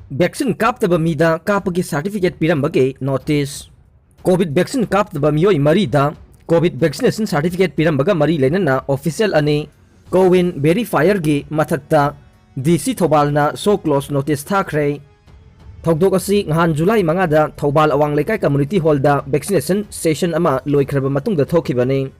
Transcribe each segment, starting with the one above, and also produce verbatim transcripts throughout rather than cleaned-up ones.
Vaccine ꯀꯥꯞꯇꯕ ꯃꯤꯗ ꯀꯥꯞꯄꯒꯤ certificate ꯄꯤꯔꯝꯕꯒꯤ notice꯫ Covid vaccine ꯀꯥꯞꯇꯕ ꯃꯤꯑꯣꯏ ꯃꯔꯤꯗ Covid vaccination certificate ꯄꯤꯔꯝꯕꯒ ꯃꯔꯤ ꯂꯩꯅꯅ official ꯑꯅꯤ CoWIN verifierꯒꯤ ꯃꯊꯛꯇ D C ꯊꯧꯕꯥꯜꯅ show cause notice ꯊꯥꯈ꯭ꯔꯦ꯫ ꯊꯧꯗꯣꯛ ꯑꯁꯤ ꯅꯍꯥꯟ July ꯃꯉꯥꯗ ꯊꯧꯕꯥꯜ ꯑꯋꯥꯡ ꯂꯩꯀꯥꯏ community hallꯗ vaccination session ꯑꯃ ꯂꯣꯏꯈ꯭ꯔꯕ ꯃꯇꯨꯡꯗ ꯊꯣꯛꯈꯤꯕꯅꯤ꯫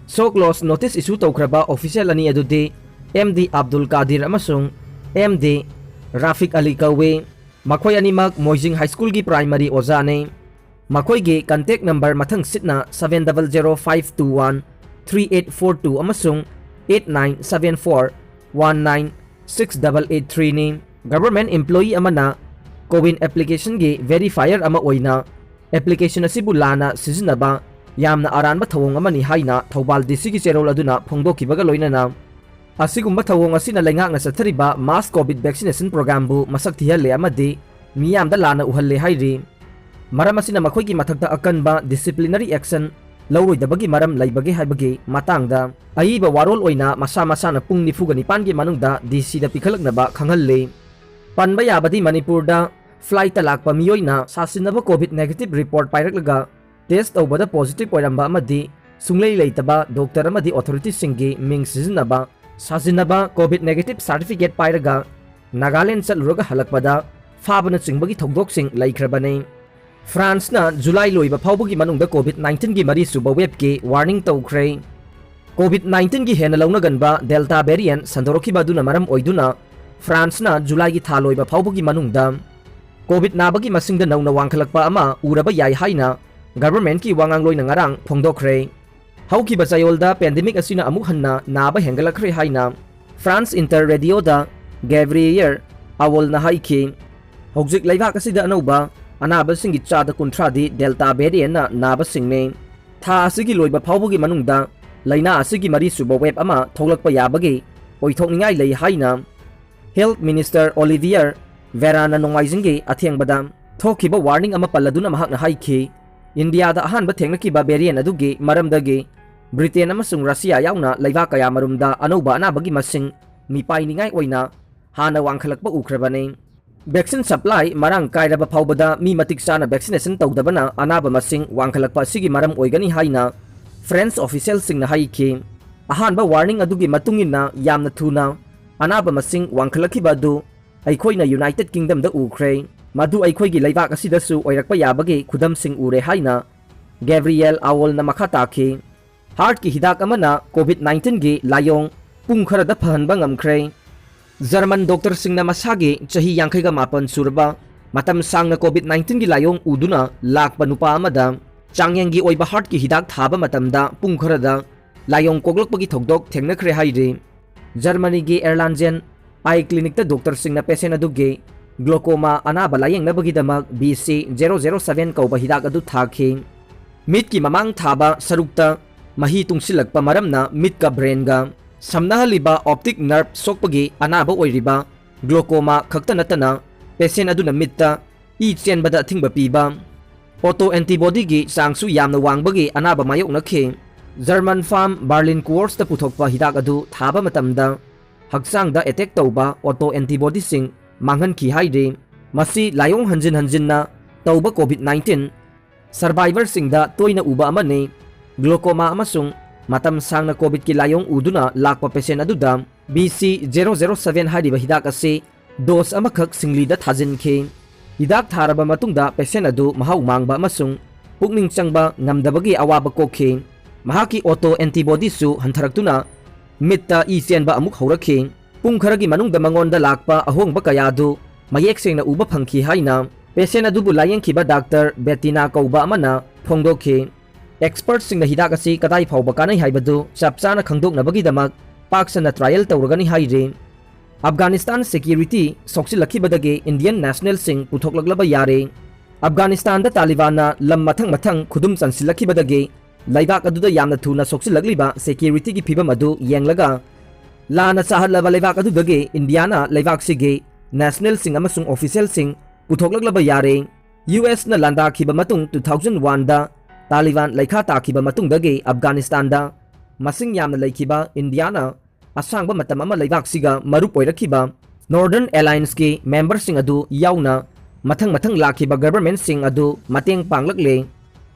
Show cause notice issue ꯇꯧꯈ꯭ꯔꯕ official ꯑꯅꯤ ꯑꯗꯨꯗꯤ M D ꯑꯕꯗꯨꯜ ꯀꯥꯗꯤꯔ ꯑꯃꯁꯨꯡ M D ꯔꯥꯐꯤꯛ ꯑꯂꯤ ꯀꯧꯏ꯫ ꯃꯈꯣꯏ ꯑꯅꯤꯃꯛ ꯃꯣꯏꯖꯤꯡ High Schoolꯒꯤ primary ꯑꯣꯖꯥꯅꯤ꯫ ꯃꯈꯣꯏꯒꯤ contact number ꯃꯊꯪꯁꯤꯠꯅ seven double zero five two one three eight four two ꯑꯃꯁꯨꯡ eight nine seven four one nine six double eight threeꯅꯤ꯫ Government employee ꯑꯃꯅ CoWIN applicationꯒꯤ verifier ꯑꯃ ꯑꯣꯏꯅ application ꯑꯁꯤꯕꯨ ꯂꯥꯟꯅ ꯁꯤꯖꯤꯟꯅꯕ ꯌꯥꯝꯅ ꯑꯔꯥꯟꯕ ꯊꯧꯑꯣꯡ ꯑꯃꯅꯤ ꯍꯥꯏꯅ ꯊꯧꯕꯥꯜ D Cꯒꯤ ꯆꯦꯔꯣꯜ ꯑꯗꯨꯅ ꯐꯣꯡꯗꯣꯛꯈꯤꯕꯒ ꯂꯣꯏꯅꯅ, ꯑꯁꯤꯒꯨꯝꯕ ꯊꯧꯑꯣꯡ ꯑꯁꯤꯅ ꯂꯩꯉꯥꯛꯅ ꯆꯠꯊꯔꯤꯕ mass Covid vaccination programꯕꯨ ꯃꯁꯛ ꯊꯤꯍꯜꯂꯦ ꯑꯃꯗꯤ ꯃꯤꯌꯥꯝꯗ ꯂꯥꯟꯅ ꯎꯍꯜꯂꯦ ꯍꯥꯏꯔꯤ꯫ ꯃꯔꯝ ꯑꯁꯤꯅ ꯃꯈꯣꯏꯒꯤ ꯃꯊꯛꯇ ꯑꯀꯟꯕ disciplinary action ꯂꯧꯔꯣꯏꯗꯕꯒꯤ ꯃꯔꯝ ꯂꯩꯕꯒꯦ ꯍꯥꯏꯕꯒꯤ ꯃꯇꯥꯡꯗ ꯑꯏꯕ ꯋꯥꯔꯣꯜ ꯑꯣꯏꯅ ꯃꯁꯥ ꯃꯁꯥꯅ ꯄꯨꯡ ꯅꯤꯐꯨꯒ ꯅꯤꯄꯥꯟꯒꯤ ꯃꯅꯨꯡꯗ D Cꯗ ꯄꯤꯈꯠꯂꯛꯅꯕ ꯈꯪꯍꯜꯂꯤ꯫ ꯄꯟꯕ ꯌꯥꯕꯗꯤ ꯃꯅꯤꯄꯨꯔꯗ flightꯇ ꯂꯥꯛꯄ ꯃꯤꯑꯣꯏꯅ ꯁꯥꯁꯤꯟꯅꯕ Covid negative report ꯄꯥꯏꯔꯛꯂꯒ test ꯇꯧꯕꯗ positive ꯑꯣꯏꯔꯝꯕ ꯑꯃꯗꯤ ꯁꯨꯡꯂꯩ ꯂꯩꯇꯕ doctor ꯑꯃꯗꯤ authorityꯁꯤꯡꯒꯤ ꯃꯤꯡ ꯁꯤꯖꯤꯟꯅꯕ, ꯁꯥꯖꯤꯟꯅꯕ Covid negative certificate ꯄꯥꯏꯔꯒ ꯅꯥꯒꯥꯂꯦꯟ ꯆꯠꯂꯨꯔꯒ ꯍꯜꯂꯛꯄꯗ ꯐꯥꯕꯅꯆꯤꯡꯕꯒꯤ ꯊꯧꯗꯣꯛꯁꯤꯡ ꯂꯩꯈ꯭ꯔꯕꯅꯤ꯫ ꯐ꯭ꯔꯥꯟꯁꯅ July ꯂꯣꯏꯕ ꯐꯥꯎꯕꯒꯤ ꯃꯅꯨꯡꯗ Covid nineteenꯒꯤ ꯃꯔꯤꯁꯨꯕ waveꯀꯤ warning ꯇꯧꯈ꯭ꯔꯦ꯫ Covid nineteenꯒꯤ ꯍꯦꯟꯅ ꯂꯧꯅꯒꯟꯕ Delta variant ꯁꯟꯗꯣꯔꯛꯈꯤꯕ ꯑꯗꯨꯅ ꯃꯔꯝ ꯑꯣꯏꯗꯨꯅ ꯐ꯭ꯔꯥꯟꯁꯅ Julyꯒꯤ ꯊꯥ ꯂꯣꯏꯕ ꯐꯥꯎꯕꯒꯤ ꯃꯅꯨꯡꯗ Covid ꯅꯥꯕꯒꯤ ꯃꯁꯤꯡꯗ ꯅꯧꯅ ꯋꯥꯡꯈꯠꯂꯛꯄ ꯑꯃ ꯎꯔꯕ ꯌꯥꯏ ꯍꯥꯏꯅ governmentꯀꯤ ꯋꯥꯉꯥꯡꯂꯣꯏꯅ ꯉꯔꯥꯡ ꯐꯣꯡꯗꯣꯛꯈ꯭ꯔꯦ꯫ ꯍꯧꯈꯤꯕ ꯆꯌꯣꯜꯗ pandemic ꯑꯁꯤꯅ ꯑꯃꯨꯛ ꯍꯟꯅ ꯅꯥꯕ ꯍꯦꯟꯒꯠꯂꯛꯈ꯭ꯔꯦ ꯍꯥꯏꯅ France Inter Radioꯗ Gabriel Awolꯅ ꯍꯥꯏꯈꯤ꯫ ꯍꯧꯖꯤꯛ ꯂꯩꯕꯥꯛ ꯑꯁꯤꯗ ꯑꯅꯧꯕ ꯑꯅꯥꯕꯁꯤꯡꯒꯤ ꯆꯥꯗ ꯀꯨꯟꯊ꯭ꯔꯥꯗꯤ Delta variantꯅ ꯅꯥꯕꯁꯤꯡꯅꯤ꯫ ꯊꯥ ꯑꯁꯤꯒꯤ ꯂꯣꯏꯕ ꯐꯥꯎꯕꯒꯤ ꯃꯅꯨꯡꯗ ꯂꯩꯅꯥ ꯑꯁꯤꯒꯤ ꯃꯔꯤꯁꯨꯕ wave ꯑꯃ ꯊꯣꯛꯂꯛꯄ ꯌꯥꯕꯒꯤ ꯑꯣꯏꯊꯣꯛꯅꯤꯡꯉꯥꯏ ꯂꯩ ꯍꯥꯏꯅ Health Minister Olivier Véranꯅ ꯅꯣꯡꯃꯥꯏꯖꯤꯡꯒꯤ ꯑꯊꯦꯡꯕꯗ ꯊꯣꯛꯈꯤꯕ warning ꯑꯃ ꯄꯜꯂꯗꯨꯅ ꯃꯍꯥꯛꯅ ꯍꯥꯏꯈꯤ, ꯏꯟꯗꯤꯌꯥꯗ ꯑꯍꯥꯟꯕ ꯊꯦꯡꯅꯈꯤꯕ variant ꯑꯗꯨꯒꯤ ꯃꯔꯝꯗꯒꯤ ꯕ꯭ꯔꯤꯇꯦꯟ ꯑꯃꯁꯨꯡ ꯔꯁꯤꯌꯥ ꯌꯥꯎꯅ ꯂꯩꯕꯥꯛ ꯀꯌꯥꯃꯔꯨꯝꯗ ꯑꯅꯧꯕ ꯑꯅꯥꯕꯒꯤ ꯃꯁꯤꯡ ꯃꯤꯄꯥꯏꯅꯤꯡꯉꯥꯏ ꯑꯣꯏꯅ ꯍꯥꯟꯅ ꯋꯥꯡꯈꯠꯂꯛꯄ ꯎꯈ꯭ꯔꯕꯅꯤ꯫ Vaccine supply ꯃꯔꯥꯡ ꯀꯥꯏꯔꯕ ꯐꯥꯎꯕꯗ ꯃꯤ ꯃꯇꯤꯛ ꯆꯥꯅ vaccination ꯇꯧꯗꯕꯅ ꯑꯅꯥꯕ ꯃꯁꯤꯡ ꯋꯥꯡꯈꯠꯂꯛꯄ ꯑꯁꯤꯒꯤ ꯃꯔꯝ ꯑꯣꯏꯒꯅꯤ ꯍꯥꯏꯅ French officialꯁꯤꯡꯅ ꯍꯥꯏꯈꯤ꯫ ꯑꯍꯥꯟꯕ warning ꯑꯗꯨꯒꯤ ꯃꯇꯨꯡ ꯏꯟꯅ ꯌꯥꯝꯅ ꯊꯨꯅ ꯑꯅꯥꯕ ꯃꯁꯤꯡ ꯋꯥꯡꯈꯠꯂꯛꯈꯤꯕ ꯑꯗꯨ ꯑꯩꯈꯣꯏꯅ United Kingdomꯗ ꯎꯈ꯭ꯔꯦ꯫ ꯃꯗꯨ ꯑꯩꯈꯣꯏꯒꯤ ꯂꯩꯕꯥꯛ ꯑꯁꯤꯗꯁꯨ ꯑꯣꯏꯔꯛꯄ ꯌꯥꯕꯒꯤ ꯈꯨꯗꯝꯁꯤꯡ ꯎꯔꯦ ꯍꯥꯏꯅ Gabriel Awoalꯅ ꯃꯈꯥ ꯇꯥꯈꯤ꯫ Heartꯀꯤ ꯍꯤꯗꯥꯛ ꯑꯃꯅ COVID nineteen ꯒꯤ ꯂꯥꯏꯑꯣꯡ ꯄꯨꯡ ꯈꯔꯗ ꯐꯍꯟꯕ ꯉꯝꯈ꯭ꯔꯦ꯫ German doctorꯁꯤꯡꯅ ꯃꯁꯥꯒꯤ ꯆꯍꯤ ꯌꯥꯡꯈꯩꯒ ꯃꯥꯄꯟ ꯁꯨꯔꯕ ꯃꯇꯝ ꯁꯥꯡꯅ COVID nineteen ꯒꯤ ꯂꯥꯏꯑꯣꯡ ꯎꯗꯨꯅ ꯂꯥꯛꯄ ꯅꯨꯄꯥ ꯑꯃꯗ ꯆꯥꯡꯌꯦꯡꯒꯤ ꯑꯣꯏꯕ heartꯀꯤ ꯍꯤꯗꯥꯛ ꯊꯥꯕ ꯃꯇꯝꯗ ꯄꯨꯡ ꯈꯔꯗ ꯂꯥꯏꯑꯣꯡ ꯀꯣꯛꯂꯛꯄꯒꯤ ꯊꯧꯗꯣꯛ ꯊꯦꯡꯅꯈ꯭ꯔꯦ ꯍꯥꯏꯔꯤ꯫ Germanyꯒꯤ Erlangen Eye Clinicꯇ doctorꯁꯤꯡꯅ patient ꯑꯗꯨꯒꯤ glaucoma ꯑꯅꯥꯕ ꯂꯥꯌꯦꯡꯅꯕꯒꯤꯗꯃꯛ B C zero zero seven ꯀꯧꯕ ꯍꯤꯗꯥꯛ ꯑꯗꯨ ꯊꯥꯈꯤ꯫ ꯃꯤꯠꯀꯤ ꯃꯃꯥꯡ ꯊꯥꯕ ꯁꯔꯨꯛꯇ ꯃꯍꯤ ꯇꯨꯡꯁꯤꯜꯂꯛꯄ ꯃꯔꯝꯅ ꯃꯤꯠꯀ brainꯒ ꯁꯝꯅꯍꯜꯂꯤꯕ optic nerve ꯁꯣꯛꯄꯒꯤ ꯑꯅꯥꯕ ꯑꯣꯏꯔꯤꯕ glaucoma ꯈꯛꯇ ꯅꯠꯇꯅ patient ꯑꯗꯨꯅ ꯃꯤꯠꯇ ꯏ ꯆꯦꯟꯕꯗ ꯑꯊꯤꯡꯕ ꯄꯤꯕ, auto antibodyꯒꯤ ꯆꯥꯡꯁꯨ ꯌꯥꯝꯅ ꯋꯥꯡꯕꯒꯤ ꯑꯅꯥꯕ ꯃꯥꯌꯣꯛꯅꯈꯤ꯫ German firm Berlin Quartzꯇ ꯄꯨꯊꯣꯛꯄ ꯍꯤꯗꯥꯛ ꯑꯗꯨ ꯊꯥꯕ ꯃꯇꯝꯗ ꯍꯛꯆꯥꯡꯗ attack ꯇꯧꯕ auto antibodyꯁꯤꯡ ꯃꯥꯡꯍꯟꯈꯤ ꯍꯥꯏꯔꯤ꯫ ꯃꯁꯤ ꯂꯥꯏꯑꯣꯡ ꯍꯟꯖꯤꯟ ꯍꯟꯖꯤꯟꯅ ꯇꯧꯕ COVID nineteen survivorꯁꯤꯡꯗ ꯇꯣꯏꯅ ꯎꯕ ꯑꯃꯅꯤ꯫ Glaucoma ꯑꯃꯁꯨꯡ ꯃꯇꯝ ꯁꯥꯡꯅ COVIDꯀꯤ ꯂꯥꯏꯑꯣꯡ ꯎꯗꯨꯅ ꯂꯥꯛꯄ patient ꯑꯗꯨꯗ B C zero zero seven ꯍꯥꯏꯔꯤꯕ ꯍꯤꯗꯥꯛ ꯑꯁꯤ dose ꯑꯃꯈꯛ ꯁꯤꯡꯂꯤꯗ ꯊꯥꯖꯤꯟꯈꯤ꯫ ꯍꯤꯗꯥꯛ ꯊꯥꯔꯕ ꯃꯇꯨꯡꯗ patient ꯑꯗꯨ ꯃꯍꯥꯎ ꯃꯥꯡꯕ ꯑꯃꯁꯨꯡ ꯄꯨꯛꯅꯤꯡ ꯆꯪꯕ ꯉꯝꯗꯕꯒꯤ ꯑꯋꯥꯕ ꯀꯣꯛꯈꯤ꯫ ꯃꯍꯥꯛꯀꯤ auto antibodyꯁꯨ ꯍꯟꯊꯔꯛꯇꯨꯅ ꯃꯤꯠꯇ ꯏ ꯆꯦꯟꯕ ꯑꯃꯨꯛ ꯍꯧꯔꯛꯈꯤ꯫ ꯄꯨꯡ ꯈꯔꯒꯤ ꯃꯅꯨꯡꯗ ꯃꯉꯣꯟꯗ ꯂꯥꯛꯄ ꯑꯍꯣꯡꯕ ꯀꯌꯥ ꯑꯗꯨ ꯃꯌꯦꯛ ꯁꯦꯡꯅ ꯎꯕ ꯐꯪꯈꯤ ꯍꯥꯏꯅ patient ꯑꯗꯨꯕꯨ ꯂꯥꯌꯦꯡꯈꯤꯕ Doctor Bettina ꯀꯧꯕ ꯑꯃꯅ ꯐꯣꯡꯗꯣꯛꯈꯤ꯫ Expertꯁꯤꯡꯅ ꯍꯤꯗꯥꯛ ꯑꯁꯤ ꯀꯗꯥꯏ ꯐꯥꯎꯕ ꯀꯥꯟꯅꯩ ꯍꯥꯏꯕꯗꯨ ꯆꯞ ꯆꯥꯅ ꯈꯪꯗꯣꯛꯅꯕꯒꯤꯗꯃꯛ ꯄꯥꯛ ꯁꯟꯅ trial ꯇꯧꯔꯒꯅꯤ ꯍꯥꯏꯔꯤ꯫ Afghanistan security ꯁꯣꯛꯆꯤꯜꯂꯛꯈꯤꯕꯗꯒꯤ Indian nationalꯁꯤꯡ ꯄꯨꯊꯣꯛꯂꯛꯂꯕ ꯌꯥꯔꯦ꯫ Afghanistanꯗ ꯇꯥꯂꯤꯕꯥꯟꯅ ꯂꯝ ꯃꯊꯪ ꯃꯊꯪ ꯈꯨꯗꯨꯝ ꯆꯟꯁꯤꯜꯂꯛꯈꯤꯕꯗꯒꯤ ꯂꯩꯕꯥꯛ ꯑꯗꯨꯗ ꯌꯥꯝꯅ ꯊꯨꯅ ꯁꯣꯛꯆꯤꯜꯂꯛꯂꯤꯕ securityꯒꯤ ꯐꯤꯕꯝ ꯑꯗꯨ ꯌꯦꯡꯂꯒ ꯂꯥꯟꯅ ꯆꯥꯍꯜꯂꯕ ꯂꯩꯕꯥꯛ ꯑꯗꯨꯗꯒꯤ ꯏꯟꯗꯤꯌꯥꯅ ꯂꯩꯕꯥꯛꯁꯤꯒꯤ nationalꯁꯤꯡ ꯑꯃꯁꯨꯡ officialꯁꯤꯡ ꯄꯨꯊꯣꯛꯂꯛꯂꯕ ꯌꯥꯔꯦ꯫ USꯅ ꯂꯥꯟꯗꯥꯈꯤꯕ ꯃꯇꯨꯡ two thousand oneꯗ ꯇꯥꯂꯤꯕꯥꯟ ꯂꯩꯈꯥ ꯇꯥꯈꯤꯕ ꯃꯇꯨꯡꯗꯒꯤ Afghanistanꯗ ꯃꯁꯤꯡ ꯌꯥꯝꯅ ꯂꯩꯈꯤꯕ ꯏꯟꯗꯤꯌꯥꯅ ꯑꯁꯥꯡꯕ ꯃꯇꯝ ꯑꯃ ꯂꯩꯕꯥꯛꯁꯤꯒ ꯃꯔꯨꯞ ꯑꯣꯏꯔꯛꯈꯤꯕ Northern Allianceꯀꯤ memberꯁꯤꯡ ꯑꯗꯨ ꯌꯥꯎꯅ ꯃꯊꯪ ꯃꯊꯪ ꯂꯥꯛꯈꯤꯕ governmentꯁꯤꯡ ꯑꯗꯨ ꯃꯇꯦꯡ ꯄꯥꯡꯂꯛꯂꯦ꯫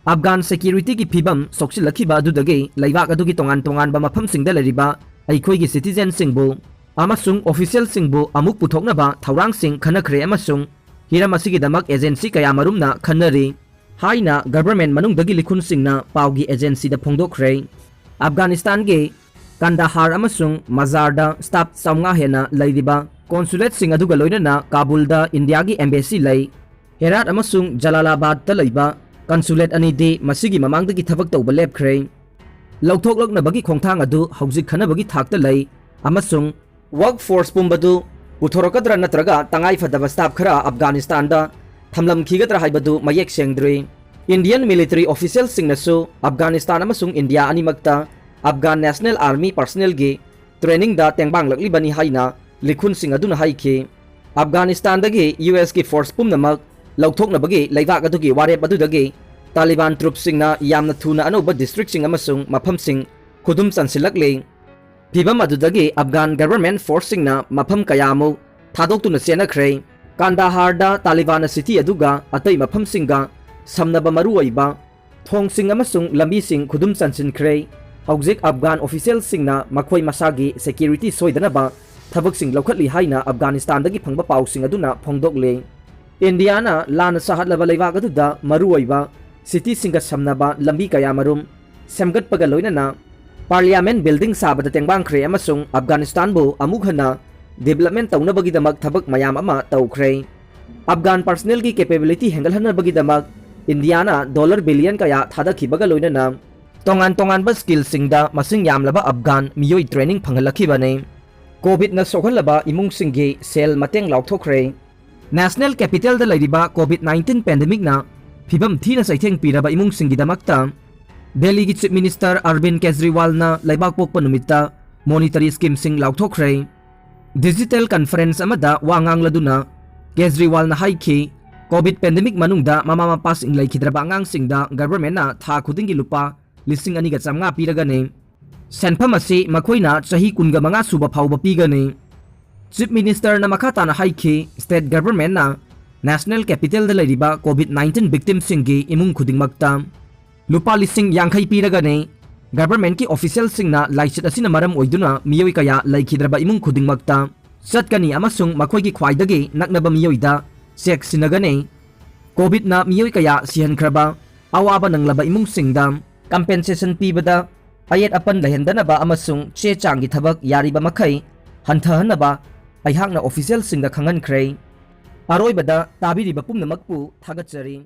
Afghan securityꯒꯤ ꯐꯤꯕꯝ ꯁꯣꯛꯆꯤꯜꯂꯛꯈꯤꯕ ꯑꯗꯨꯗꯒꯤ ꯂꯩꯕꯥꯛ ꯑꯗꯨꯒꯤ ꯇꯣꯉꯥꯟ ꯇꯣꯉꯥꯟꯕ ꯃꯐꯝꯁꯤꯡꯗ ꯂꯩꯔꯤꯕ ꯑꯩꯈꯣꯏꯒꯤ citizenꯁꯤꯡꯕꯨ ꯑꯃꯁꯨꯡ officialꯁꯤꯡꯕꯨ ꯑꯃꯨꯛ ꯄꯨꯊꯣꯛꯅꯕ ꯊꯧꯔꯥꯡꯁꯤꯡ ꯈꯟꯅꯈ꯭ꯔꯦ ꯑꯃꯁꯨꯡ ꯍꯤꯔꯝ ꯑꯁꯤꯒꯤꯗꯃꯛ agency ꯀꯌꯥꯃꯔꯨꯝꯅ ꯈꯟꯅꯔꯤ ꯍꯥꯏꯅ government ꯃꯅꯨꯡꯗꯒꯤ ꯂꯤꯈꯨꯟꯁꯤꯡꯅ ꯄꯥꯎꯒꯤ agencyꯗ ꯐꯣꯡꯗꯣꯛꯈ꯭ꯔꯦ꯫ Afghanistanꯒꯤ ꯀꯟꯗꯥꯍꯥꯔ ꯑꯃꯁꯨꯡ ꯃꯖꯥꯔꯗ staff ꯆꯥꯝꯃꯉꯥ ꯍꯦꯟꯅ ꯂꯩꯔꯤꯕ consulateꯁꯤꯡ ꯑꯗꯨꯒ ꯂꯣꯏꯅꯅ ꯀꯥꯕꯨꯜꯗ ꯏꯟꯗꯤꯌꯥꯒꯤ embassy ꯂꯩ꯫ ꯍꯦꯔꯥꯠ ꯑꯃꯁꯨꯡ ꯖꯂꯥꯂꯥꯕꯥꯗꯇ ꯂꯩꯕ consulate ꯑꯅꯤꯗꯤ ꯃꯁꯤꯒꯤ ꯃꯃꯥꯡꯗꯒꯤ ꯊꯕꯛ ꯇꯧꯕ ꯂꯦꯞꯈ꯭ꯔꯦ꯫ ꯂꯧꯊꯣꯛꯂꯛꯅꯕꯒꯤ ꯈꯣꯡꯊꯥꯡ ꯑꯗꯨ ꯍꯧꯖꯤꯛ ꯈꯟꯅꯕꯒꯤ ꯊꯥꯛꯇ ꯂꯩ ꯑꯃꯁꯨꯡ workforce ꯄꯨꯝꯕꯗꯨ ꯄꯨꯊꯣꯔꯛꯀꯗ꯭ꯔꯥ ꯅꯠꯇ꯭ꯔꯒ ꯇꯉꯥꯏ ꯐꯗꯕ staff ꯈꯔ Afghanistanꯗ ꯊꯝꯂꯝꯈꯤꯒꯗ꯭ꯔꯥ ꯍꯥꯏꯕꯗꯨ ꯃꯌꯦꯛ ꯁꯦꯡꯗ꯭ꯔꯤ꯫ Indian military officialꯁꯤꯡꯅꯁꯨ Afghanistan ꯑꯃꯁꯨꯡ ꯏꯟꯗꯤꯌꯥ ꯑꯅꯤꯃꯛꯇ Afghan National Army personnelꯒꯤ trainingꯗ ꯇꯦꯡꯕꯥꯡꯂꯛꯂꯤꯕꯅꯤ ꯍꯥꯏꯅ ꯂꯤꯈꯨꯟꯁꯤꯡ ꯑꯗꯨꯅ ꯍꯥꯏꯈꯤ꯫ Afghanistanꯗꯒꯤ USꯀꯤ force ꯄꯨꯝꯅꯃꯛ ꯂꯧꯊꯣꯛꯅꯕꯒꯤ ꯂꯩꯕꯥꯛ ꯑꯗꯨꯒꯤ ꯋꯥꯔꯦꯞ ꯑꯗꯨꯗꯒꯤ Taliban troopꯁꯤꯡꯅ ꯌꯥꯝꯅ ꯊꯨꯅ ꯑꯅꯧꯕ districtꯁꯤꯡ ꯑꯃꯁꯨꯡ ꯃꯐꯝꯁꯤꯡ ꯈꯨꯗꯨꯝ ꯆꯟꯁꯤꯜꯂꯛꯂꯤ꯫ ꯐꯤꯚꯝ ꯑꯗꯨꯗꯒꯤ Afghan government forceꯁꯤꯡꯅ ꯃꯐꯝ ꯀꯌꯥꯃꯨꯛ ꯊꯥꯗꯣꯛꯇꯨꯅ ꯆꯦꯟꯅꯈ꯭ꯔꯦ꯫ ꯀꯟꯗꯥꯍꯥꯔꯗ Talibanꯅ city ꯑꯗꯨꯒ ꯑꯇꯩ ꯃꯐꯝꯁꯤꯡꯒ ꯁꯝꯅꯕ ꯃꯔꯨꯑꯣꯏꯕ ꯊꯣꯡꯁꯤꯡ ꯑꯃꯁꯨꯡ ꯂꯝꯕꯤꯁꯤꯡ ꯈꯨꯗꯨꯝ ꯆꯟꯁꯤꯟꯈ꯭ꯔꯦ꯫ ꯍꯧꯖꯤꯛ Afghan officialꯁꯤꯡꯅ ꯃꯈꯣꯏ ꯃꯁꯥꯒꯤ security ꯁꯣꯏꯗꯅꯕ ꯊꯕꯛꯁꯤꯡ ꯂꯧꯈꯠꯂꯤ ꯍꯥꯏꯅ Afghanistanꯗꯒꯤ ꯐꯪꯕ ꯄꯥꯎꯁꯤꯡ ꯑꯗꯨꯅ ꯐꯣꯡꯗꯣꯛꯂꯤ꯫ ꯏꯟꯗꯤꯌꯥꯅ ꯂꯥꯟꯅ ꯁꯥꯍꯠꯂꯕ ꯂꯩꯕꯥꯛ ꯑꯗꯨꯗ ꯃꯔꯨꯑꯣꯏꯕ cityꯁꯤꯡꯒ ꯁꯝꯅꯕ ꯂꯝꯕꯤ ꯀꯌꯥꯃꯔꯨꯝ ꯁꯦꯝꯒꯠꯄꯒ ꯂꯣꯏꯅꯅ parliament building ꯁꯥꯕꯗ ꯇꯦꯡꯕꯥꯡꯈ꯭ꯔꯦ ꯑꯃꯁꯨꯡ Afghanistanꯕꯨ ꯑꯃꯨꯛ ꯍꯟꯅ development ꯇꯧꯅꯕꯒꯤꯗꯃꯛ ꯊꯕꯛ ꯃꯌꯥꯝ ꯑꯃ ꯇꯧꯈ꯭ꯔꯦ꯫ Afghan personnelꯒꯤ capability ꯍꯦꯟꯒꯠꯍꯟꯅꯕꯒꯤꯗꯃꯛ ꯏꯟꯗꯤꯌꯥꯅ dollar billion ꯀꯌꯥ ꯊꯥꯗꯈꯤꯕꯒ ꯂꯣꯏꯅꯅ ꯇꯣꯉꯥꯟ ꯇꯣꯉꯥꯟꯕ skillꯁꯤꯡꯗ ꯃꯁꯤꯡ ꯌꯥꯝꯂꯕ Afghan ꯃꯤꯑꯣꯏ training ꯐꯪꯍꯜꯂꯛꯈꯤꯕꯅꯤ꯫ COVIDꯅ ꯁꯣꯛꯍꯜꯂꯕ ꯏꯃꯨꯡꯁꯤꯡꯒꯤ ꯁꯦꯜ ꯃꯇꯦꯡ ꯂꯥꯎꯊꯣꯛꯈ꯭ꯔꯦ꯫ National capitalꯗ ꯂꯩꯔꯤꯕ COVID nineteen pandemicꯅ ꯐꯤꯕꯝ ꯊꯤꯅ ꯆꯩꯊꯦꯡ ꯄꯤꯔꯕ ꯏꯃꯨꯡꯁꯤꯡꯒꯤꯗꯃꯛꯇ ꯗꯦꯜꯂꯤꯒꯤ Chief Minister Arvind ꯀꯦꯖ꯭ꯔꯤꯋꯥꯜꯅ ꯂꯩꯕꯥꯛ ꯄꯣꯛꯄ ꯅꯨꯃꯤꯠꯇ monetary schemeꯁꯤꯡ ꯂꯥꯎꯊꯣꯛꯈ꯭ꯔꯦ꯫ Digital conference ꯑꯃꯗ ꯋꯥ ꯉꯥꯡꯂꯗꯨꯅ ꯀꯦꯖ꯭ꯔꯤꯋꯥꯜꯅ ꯍꯥꯏꯈꯤ, COVID pandemic ꯃꯅꯨꯡꯗ ꯃꯃꯥ ꯃꯄꯥꯁꯤꯡ ꯂꯩꯈꯤꯗ꯭ꯔꯕ ꯑꯉꯥꯡꯁꯤꯡꯗ governmentꯅ ꯊꯥ ꯈꯨꯗꯤꯡꯒꯤ ꯂꯨꯄꯥ ꯂꯤꯁꯤꯡ ꯑꯅꯤꯒ ꯆꯥꯝꯃꯉꯥ ꯄꯤꯔꯒꯅꯤ꯫ ꯁꯦꯟꯐꯝ ꯑꯁꯤ ꯃꯈꯣꯏꯅ ꯆꯍꯤ ꯀꯨꯟꯒ ꯃꯉꯥ ꯁꯨꯕ ꯐꯥꯎꯕ ꯄꯤꯒꯅꯤ꯫ Chief Ministerꯅ ꯃꯈꯥ ꯇꯥꯅ ꯍꯥꯏꯈꯤ, state governmentꯅ National Capitalꯗ ꯂꯩꯔꯤꯕ COVID nineteen victimꯁꯤꯡꯒꯤ ꯏꯃꯨꯡ ꯈꯨꯗꯤꯡꯃꯛꯇ ꯂꯨꯄꯥ ꯂꯤꯁꯤꯡ ꯌꯥꯡꯈꯩ ꯄꯤꯔꯒꯅꯤ꯫ Governmentꯀꯤ officialꯁꯤꯡꯅ ꯂꯥꯏꯆꯠ ꯑꯁꯤꯅ ꯃꯔꯝ ꯑꯣꯏꯗꯨꯅ ꯃꯤꯑꯣꯏ ꯀꯌꯥ ꯂꯩꯈꯤꯗ꯭ꯔꯕ ꯏꯃꯨꯡ ꯈꯨꯗꯤꯡꯃꯛꯇ ꯆꯠꯀꯅꯤ ꯑꯃꯁꯨꯡ ꯃꯈꯣꯏꯒꯤ ꯈ꯭ꯋꯥꯏꯗꯒꯤ ꯅꯛꯅꯕ ꯃꯤꯑꯣꯏꯗ cheque ꯁꯤꯟꯅꯒꯅꯤ꯫ COVIDꯅ ꯃꯤꯑꯣꯏ ꯀꯌꯥ ꯁꯤꯍꯟꯈ꯭ꯔꯕ, ꯑꯋꯥꯕ ꯅꯪꯂꯕ ꯏꯃꯨꯡꯁꯤꯡꯗ compensation ꯄꯤꯕꯗ ꯑꯌꯦꯠ ꯑꯄꯟ ꯂꯩꯍꯟꯗꯅꯕ ꯑꯃꯁꯨꯡ ꯆꯦ ꯆꯥꯡꯒꯤ ꯊꯕꯛ ꯌꯥꯔꯤꯕ ꯃꯈꯩ ꯍꯟꯊꯍꯟꯅꯕ ꯑꯩꯍꯥꯛꯅ officialꯁꯤꯡꯗ ꯈꯪꯍꯟꯈ꯭ꯔꯦ꯫ ꯑꯔꯣꯏꯕꯗ ꯇꯥꯕꯤꯔꯤꯕ ꯄꯨꯝꯅꯃꯛꯄꯨ ꯊꯥꯒꯠꯆꯔꯤ꯫